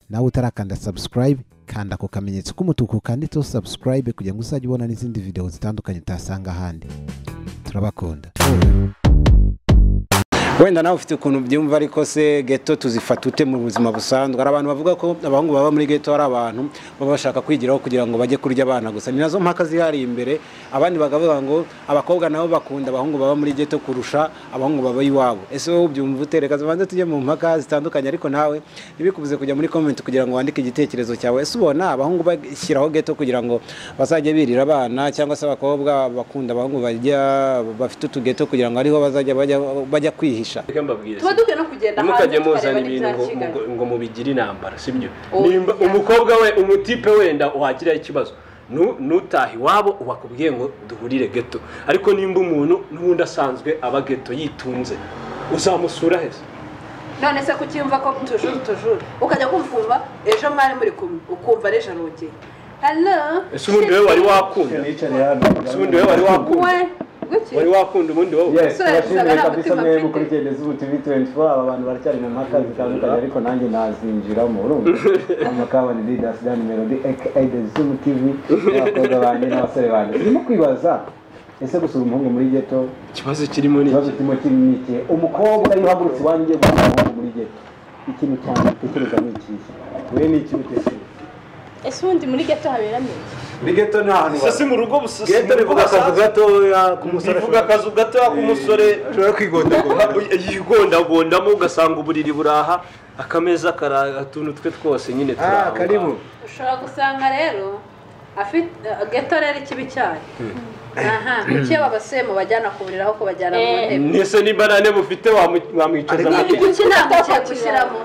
Nawe utarakanda subscribe, kanda ako kamenyetso k'umutuku kanditseho subscribe kugira ngo uzajye ubona n'izindi video zitandukanye utasanga ahandi. Turabakunda. Wenda nawe ufite ukuntu byumva, ariko se ghetto tuzifata ute mu buzima busanzwe? Hari abantu bavuga ko abahungu baba muri ghetto ari abantu baba bashaka kwigiraho kugira ngo bajye kurya abana gusa, ni nazo mpaka zihari imbere. Abandi bakavuga ngo abakobwa nabo bakunda abahungu baba muri ghetto kurusha abahungu baba iwabo. Ese wowe ubyumva ute? Reka tubanze tujye mu mpaka zitandukanye, ariko nawe ntibikubuze kujya muri comment kugira ngo wandike igitekerezo cyawe. Ese ubona abahungu bashyiraho ghetto kugira ngo bazajye birira abana, cyangwa se abakobwa bakunda abahungu bajya bafite utugeto kugira ngo ariho bazajya bajya kwihisha? Tuba dukwiye no kugenda hanze mukajya muzana ibintu ngo mubigire intambara, sibyo? Nimba umukobwa we umutipe wenda wagira ikibazo nutaha iwabo ubakubwiye ngo duhurire ghetto, ariko nimba umuntu n'ubundi asanzwe aba ghetto yitunze uzamusura hese? None se kucyumva ko toujours ukajya kumva ejo mwari muri kumwe ukumva ejo arongeye hello? Ese ubundi wewe wari wakunda? Ese ubundi wewe wari wakunda? Wari wakunda ubundi wowe? Yes, turashimira kabisa mwe mukurikiye Zubu TV 24. Aba bantu baracyari mu mpaka zitandukanye, ariko nanjye nazinjiramo, urumva? Amakabani leaders Dan Melody aka The Zubu TV, n'abakobwa banjye n'abasore banjye. Turimo kwibaza ese gusura umuhungu muri ghetto ikibazo kirimo ni ikibazo kirimo ni iki? Umukobwa iyo uhagurutse iwanyu ugiye gusura umuhungu muri ghetto, ikintu cyane utekereza ni ikihe? Wowe ni iki utekereza? Ese ubundi muri ghetto haberamo iki? Muri ghetto ni ahantu si mu rugo busa. Ghetto bivuga akazu gatoya k'umusore, bivuga akazu gatoya k'umusore ushobora kwigondagonda, yigondagondamo ugasanga uburiri buraha, akameza kara utuntu twe twose nyine turaho. Karibu. Ushobora gusanga rero afite ghetto rero ikibi cyayo. Aha, kuki abasore mubajyana kuburiraho ko bajyana mu ntebe? Nese nimba nta ntebe ufite wamwicaza mu ntebe. Kuki nta mukeka ushyiramo?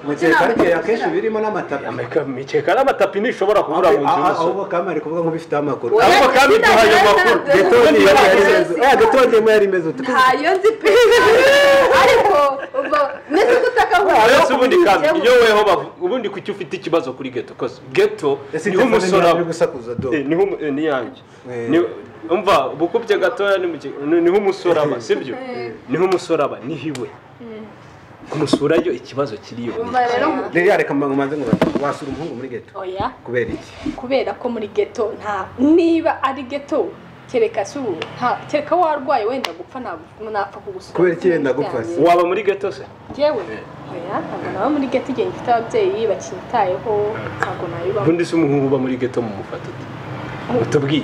Mukeka akenshi birimo n'amatapi. Imikeka n'amatapi ntishobora kubura mu nzu y'umusore. Ahubwo Kami ari kuvuga nk'ubifite amakuru. Ahubwo Kami duhaye amakuru. Ghetto ndimo yari imeze ute? Ntayo nzi pe. Ariko ubwo nese kutakavuga. Ese ubundi Kami iyo weho ubundi kuki ufite ikibazo kuri ghetto? Cause ghetto niho umusore ari gusakuza do. Niho ni yanjye. Umva bukubye gatoya niho umusore aba, sibyo? Niho umusore aba nihiwe. Kumusura yo ikibazo kiriyo. Rero reka mbanze ngo wasura umuhungu muri ghetto. Oya. Kubera iki? Kubera ko muri ghetto nta niba ari ghetto kereka se ubu nta kereka warwaye wenda gupfa ntabwo napfa kugusura. Kubera iki wenda gupfa se? Waba muri ghetto se? Jewe. Oya, ntabwo naba muri ghetto igihe mfite ababyeyi bakintayeho, ntabwo nayibamo. Ubundi se umuhungu uba muri ghetto mumufata ute? Utubwiye.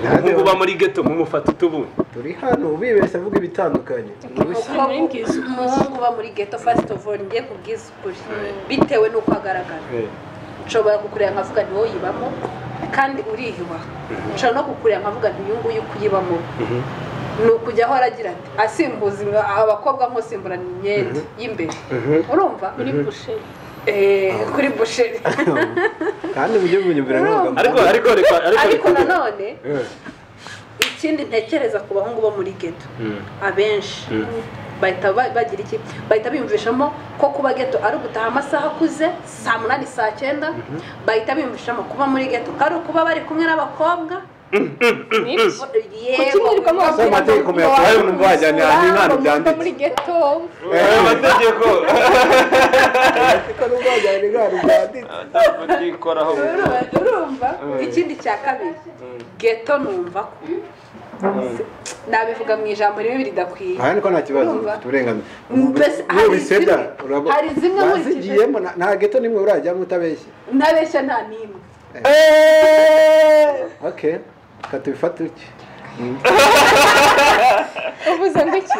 Umuhungu uba muri ghetto mumufata utubundi. Turi hano ubibeshya avuga ibitandukanye. Umuhungu uba muri ghetto first of all ngiye kubwiza ukuri bitewe n'uko agaragara. Nshobora kukureba nkavuga nti wowe yibamo kandi urihiwa. Nshobora no kukureba nkavuga nti uyu nguyu kuyibamo. Ni ukujya aho aragira ati asimbuza abakobwa nkosimburana imyenda y'imbere. Urumva? Kuri busheri. Kuri busheri. Kandi mujye munyumvira n'amagambo. Ariko nanone ikindi ntekereza ku bahungu bo muri ghetto abenshi bahita bagira iki? Bahita biyumvishamo ko kuba ghetto ari ugutaha amasaha akuze saa 8 saa 9, bahita biyumvishamo kuba muri ghetto ari ukuba bari kumwe n'abakobwa. Kuki mwirirwa mubabwira amategeko muyakuye numva wajyana n'inkwano byanditse muri ghetto? Amategeko ariko numva wajyana n'inkwano byanditse. Urumva? Ikindi cya kabiri ghetto numva ko nabivuga mu ijambo rimwe ridakwiye. Aha niko nta kibazo ufite uburenganzira. Hari zimwe nkurikije nta ghetto nimwe urajyamo utabeshya. Ntabeshya nta nimwe. Okay, katubifate uki? Uvuze ngo iki?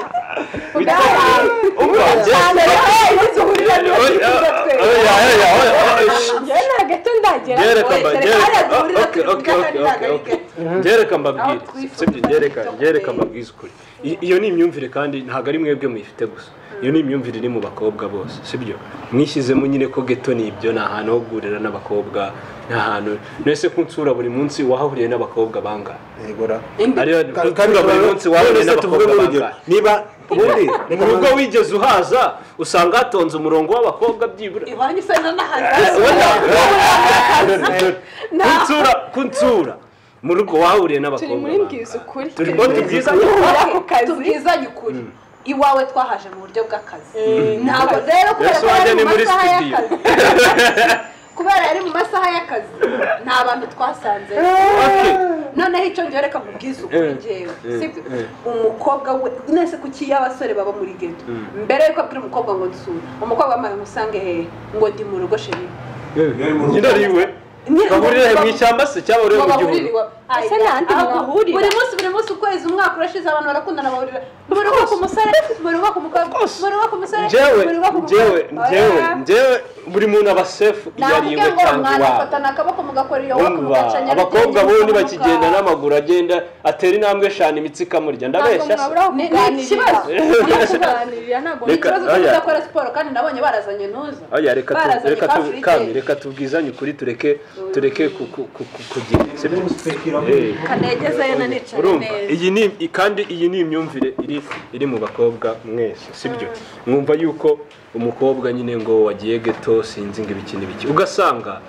Reka mbabwire ukuri. Iyo ni imyumvire kandi ntabwo ari mwebwe muyifite gusa. Iyo ni imyumvire iri mu bakobwa bose, sibyo? Mwishyizemo nyine ko ghetto ni ibyo, ni ahantu ho guhurira n'abakobwa, ni ahantu nese kunsura buri munsi wahahuriye n'abakobwa bangahe? Yegora. Kandi buri munsi wahuriye n'abakobwa bangahe? Niba ubundi mu rugo wigeze uhaza usanga hatonze umurongo w'abakobwa byibura. Iwanyu se nanahaza. Kunsura mu rugo wahuriye n'abakobwa. Turi muri mbwiza ukuri. Turi muri mbwiza ukuri. Tubwizanye ukuri. Iwawe twahaje mu buryo bw'akazi. Ntabwo rero kubera ko wajya yari ni mu muri masaha studio. y'akazi. Kubera yari mu masaha y'akazi nta bantu twasanze. Noneho icyo ngiye reka nkubwize ukuri njyewe, sibyo? Umukobwa we nese kuki y'abasore baba muri ghetto mbere yuko abwira umukobwa ngo nsure, umukobwa amaye musange hehe ngo ndi mu rugo chérie. Nyine ari iwe. Bahurira he mu ishyamba se cyangwa bahurira mu gihuru? Ese nta handi mwahurira? Buri munsi ukwezi umwaka urashize abantu barakundana bahurira mu rugo ku musore, mu rugo ku mukobwa, mu rugo ku musore, Njyewe mu rugo ku mukobwa. njyewe buri muntu aba safe iyo ari iwe Nakubwiye ngo cyangwa iwabo. mwanafatana akaboko mugakora iyo wako Umva, mugacanya abakobwa bo ntibakigenda n'amaguru, agenda atera intambwe eshanu imitsi ikamurya. Ndabeshya se? Ni ikibazo. Kuganirira ntabwo Reka- Ikibazo cyo oya. kudakora siporo kandi nabonye barazanye ntuza. Oya, reka Barazanye reka ka free kami day. reka tubwizanye ukuri, tureke kugira sibyo? Kanegezeyo nanicaye Urumva neza. iyi ni kandi iyi ni imyumvire iri mu bakobwa mwese, sibyo? Mwumva yuko umukobwa nyine ngo wagiye ghetto sinzi ngo ibiki n'ibiki, ugasanga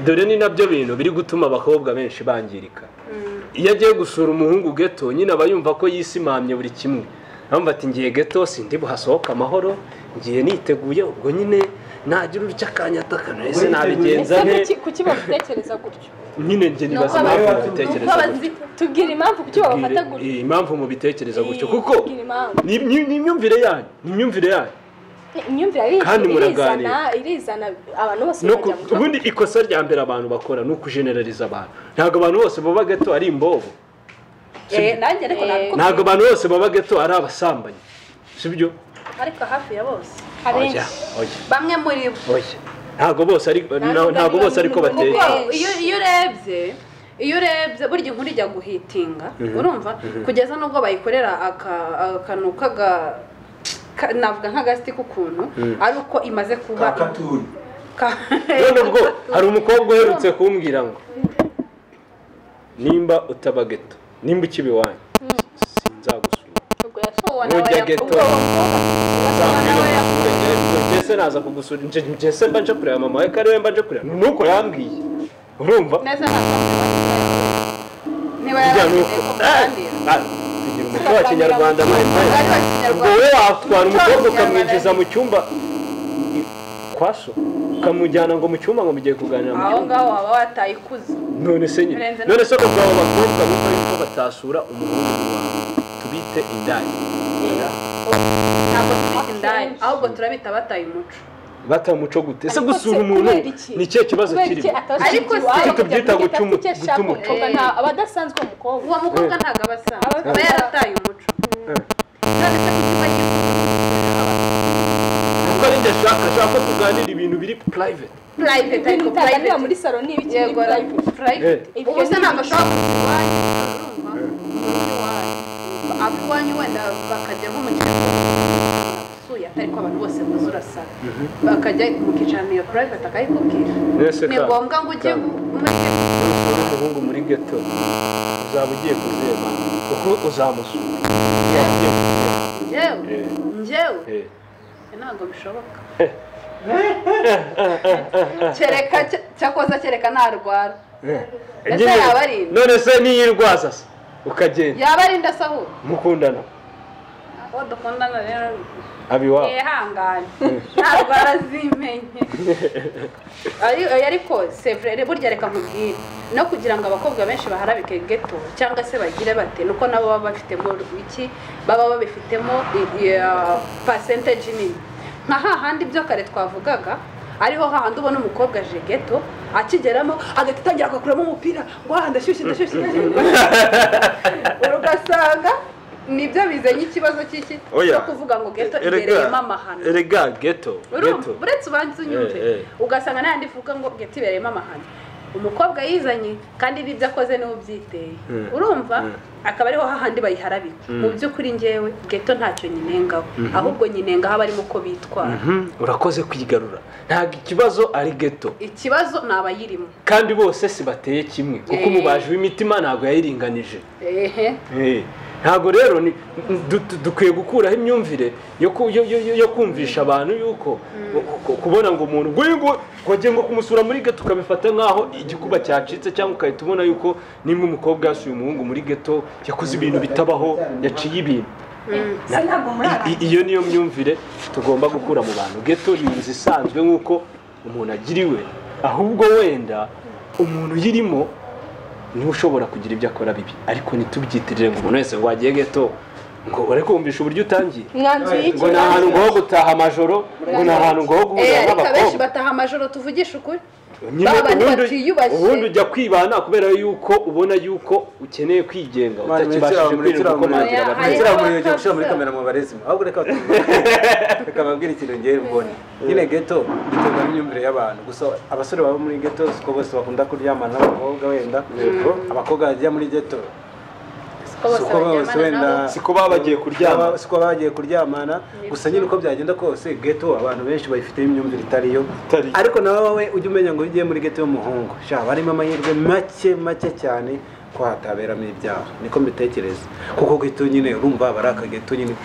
dore ni nabyo bintu biri gutuma abakobwa benshi bangirika. Iyo agiye gusura umuhungu ghetto nyine aba yumva ko yisimamye buri kimwe, arumva ati ngiye ghetto sindi buhasohoka amahoro, ngiye niteguye, ubwo nyine nagira urya akanyataka nahise nabigenza Ese nte. kuki babitekereza gutyo? Nyine njye nibaza Nuko impamvu nuko mubitekereza gutyo. Tubwira impamvu kuki babafata gutyo. Impamvu mubitekereza gutyo kuko Tubwira impamvu. ni imyumvire yanyu, ni imyumvire yanyu. Imyumvire Kandi muraganira. irizana abantu bose No bajya mu ubundi ikosa rya mbere abantu bakora ni ukujeneraliza abantu. Ntabwo abantu bose baba ghetto ari imbobo, Nanjye ariko nabikubwiye. ntabwo abantu bose baba ghetto ari abasambanyi, sibyo? Ariko hafi ya bose. Abenshi. Oya, oya, Bamwe muri bo. oya, ntabwo bose ari ntabwo bose ariko bateye. Kuko iyo urebye burya inkuru ijya guhitinga, urumva kugeza nubwo bayikorera akantu kaga navuga nk'agasiti k'ukuntu ari uko imaze kuba Kakaturi. None ubwo hari umukobwa uherutse kumbwira ngo nimba utaba ghetto, nimba ukiba iwanyu sinzagusura. Ubwo yasohowe Nujya ghetto njye naza kugusura, njye se mba nje kureba mama we kari we mba nje kureba, nuko yambwiye urumva. Neza niba Bijya yarakeneye nuko ko muganira. Tugira umuco wa kinyarwanda my friend. Umugani wa kinyarwanda. Ubwo wowe watwara Umuco wa umukobwa kinyarwanda ukamwinjiza mu cyumba kwa so, ukamujyana ngo mu cyumba ngo mugiye kuganira mu Aho cyumba. ngaho waba wataye ikuzo. None se nyine Birenze none se ubwo abo bakobwa bumva yuko batasura umuhungu wawe tubite indaya? Ntabwo tubita indaya, ahubwo turabita bataye umuco. Bata umuco gute ese? Ariko Gusura se umuntu kubera iki? ni ikihe kibazo Kubera iki kirimo? atasubira Ariko se- iwabo Kuki kujya tubyita muri ghetto afite icyo guta ashaka umuco? umukobwa aba adasanzwe umukobwa. Uwo mukobwa ntabwo aba asanzwe, aba yarataye umuco. None se kuki bagira Kuko ari njye ashaka ko tuganira ibintu biri private. Private Ibintu ariko utaganira private muri salo ni ibiki Yego, biri private? private. Ibyo Ubu se ni ntabwo ibiki? ashobora kuza iwanyu, urumva, mu rugo iwanyu, abo iwanyu wenda bakajya nko mu kigo usuye atari ko abantu bose muzi urasara, bakajya mukicarana iyo private akayikubwira. Nese Ni ngombwa ngo ujye muri nusura umuhungu muri ghetto uzaba ugiye kuzema kuko uzamusura. Uzaba ugiye kuzema. Njyewe njyewe ntabwo bishoboka, kereka cyakoza kereka narwara. Ese Nyine, yaba ari inda? None se niyirwaza se ukagenda Yaba ari inda se ahubwo? Mukundana. Uwo dukundana rero aba iwabo. Yihangane ntabwo arazimenye. Ariko c'est vrai, burya reka nkubwire, no kugira ngo abakobwa benshi baharabike ghetto cyangwa se bagire bate, nuko nabo baba bafitemo iki, baba babifitemo percentage nini, nka hahandi ibyo kare twavugaga, ariho hahandi ubona umukobwa aje ghetto, akigeramo agahita atangira agakuramo umupira ngo aha ndashyushye ndashyushye ndashyushye, ugasanga nibyo bizanye ikibazo cy'iki Oya. cyo kuvuga ngo ghetto ibereyemo amahano. Erega ghetto Urumva, ghetto uretse ubanza unyumve. Ugasanga n'ayandi ivuga ngo ghetto ibereyemo amahano, umukobwa yizanye kandi n'ibyo akoze niwe ubyiteye, urumva, akaba ariho hahandi bayiharabika. Mu by'ukuri njyewe ghetto ntacyo nyinengaho, ahubwo nyinengaho abarimo uko bitwara. Urakoze kwigarura, ntabwo ikibazo ari ghetto. Ikibazo ni abayirimo. Kandi bose si bateye kimwe kuko umubaji w'imitima ntabwo yayiringanije. Ntabwo rero dukwiye gukuraho imyumvire yo kumvisha abantu yuko kubona ngo umuntu ngo wagiye ngo kumusura muri ghetto ukabifata nk'aho igikuba cyacitse, cyangwa ugahita ubona yuko nimba umukobwa yasuye umuhungu muri ghetto yakoze ibintu bitabaho, yaciye ibintu. Iyo niyo myumvire tugomba gukura mu bantu. Ghetto ni inzu isanzwe nk'uko umuntu agiriwe, ahubwo wenda umuntu uyirimo niwe ushobora kugira ibyo akora bibi, ariko ntitubyitirire ngo umuntu wese ngo agiye ghetto ngo urakumvisha uburyo utangiye ngo ni ahantu ngo ho gutaha amajoro, ngo ni ahantu ngo ho guhura n'abakobwa. Abenshi bataha amajoro, tuvugisha ukuri. Ubundi ujya kwibana kubera yuko ubona yuko ukeneye kwigenga, utakibashije kwirirwa ukomangira abantu. Gushyira muri kamera mu barezi, ahubwo reka babwire ikintu ngewe mbona nyine. Ghetto biterwa n'imyumvire y'abantu. Gusa abasore baba muri ghetto siko bose bakunda kuryamana n'abakobwa, wenda abakobwa bajya muri ghetto siko baba bagiye kuryama, siko bagiye kuryamana. Gusa nyine uko byagenda kose ghetto abantu benshi bayifite imyumvire itariyo, ariko nawe wowe ujye umenya ngo ugiye muri ghetto y'umuhungu sha barimo amahirwe make make cyane ko hataberamo ibyaha, niko mbitekereza. Kuko ghetto nyine urumva baraka ghetto nyine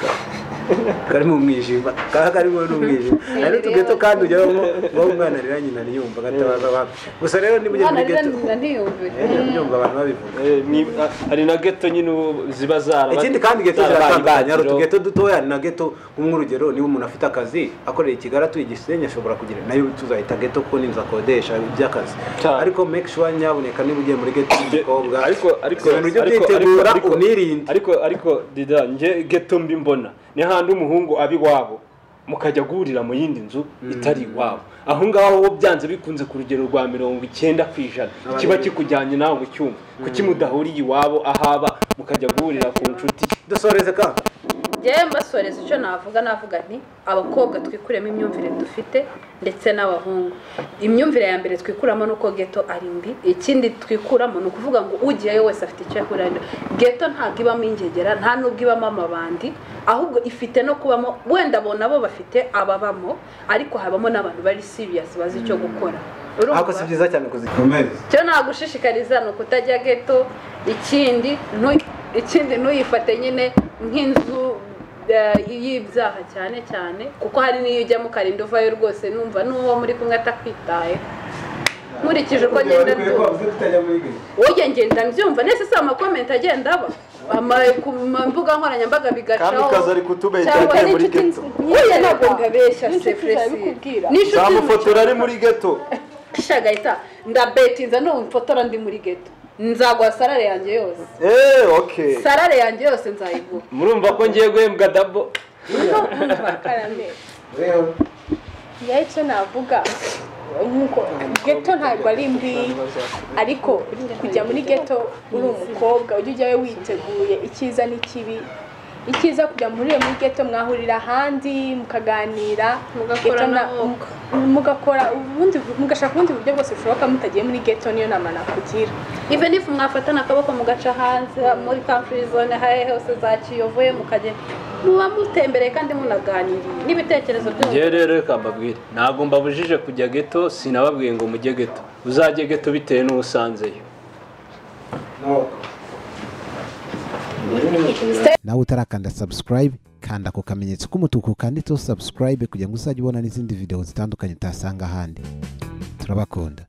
kari mu mwijima, karimo n'umwijima, ari tugeto kandi ujyamo ngo umwana arira nyina ntiyumva gatabaza abantu. Gusa rero niba ujye muri ghetto ntiyumva abantu babivuga. Hari na ghetto nyine ziba zaraba. Ikindi kandi ghetto ziratandukanye, hari utugeto dutoya na ghetto nk'urugero niba umuntu afite akazi akorera i Kigali atuye Gisenyi ashobora kugira nayo tuzahita ghetto kuko n'inzu akodesha by'akazi. Ariko make sure nyaboneka niba ugiye muri ghetto y'umukobwa, ariko ujye ubyitegura unirinde. Ariko dida nge ghetto mbi mbona ni handi umuhungu abi wabo mukajya guhurira mu yindi nzu itari iwabo, aho ngaho byanze bikunze ku rugero rwa 90% kiba kikujyanye nawe mu cyumba. Kuki mudahuriye iwabo ahaba mukajya guhurira ku nshuti? Dusoreze ka njyewe mbasoreza icyo navuga nti abakobwa twikuremo imyumvire dufite ndetse n'abahungu. Imyumvire ya mbere twikuramo nuko ghetto ari mbi. Ikindi twikuramo ni ukuvuga ngo ugiyeyo wese afite icyo ahura. Ghetto ntabwo ibamo ingegera, nta nubwo ibamo amabandi, ahubwo ifite no kubamo wenda bo nabo bafite ababamo, ariko habamo n'abantu bari serious bazi icyo gukora. Ariko si byiza cyane kuzikomeza. Cyo nagushishikariza ni ukutajya ghetto. Ikindi ntuyifate nyine nk'inzu y'ibyaha cyane cyane, kuko hari n'iyo ujya mukarinda uvayo rwose numva n'uwo muri kumwe atakwitaye. Nkurikije uko ngenda mbyumva, ngenda mbyumva nese si amakomenti agenda aba ku mbuga nkoranyambaga bigacaho. Oya ntabwo ngabeshya se Fresi, nzamufotora ari muri ghetto shagahita ndabetinza numfotora ndi muri ghetto nzaguha salare yanjye yose. Okay. Salare yanjye yose nzayiguha. Murumva ko ngiye guhembwa dabo. Njye icyo navuga nkuko ghetto ntabwo ari mbi, ariko kujya muri ghetto uri umukobwa ujye ujyayo witeguye icyiza n'ikibi. Icyiza kujya muri ghetto mwahurira ahandi mukaganira, mugakora ubundi mugashaka ubundi buryo bwose bushoboka mutagiye muri ghetto. Niyo nama nakugira. Even if mwafatana akaboko mugaca hanze muri country zone hahe hose za Kiyovu mukajya muba mutembereye kandi munaganiriye n'ibitekerezo byose. Njye rero reka mbabwire, ntabwo mbabujije kujya ghetto, sinababwiye ngo mujye ghetto. Uzajye ghetto bitewe n'usanzeyo. Nawe utarakanda subscribe, kanda ku kamenyetso k'umutuku kanditseho subscribe kugira ngo uzajye ubona n'izindi video zitandukanye utasanga ahandi. Turabakunda.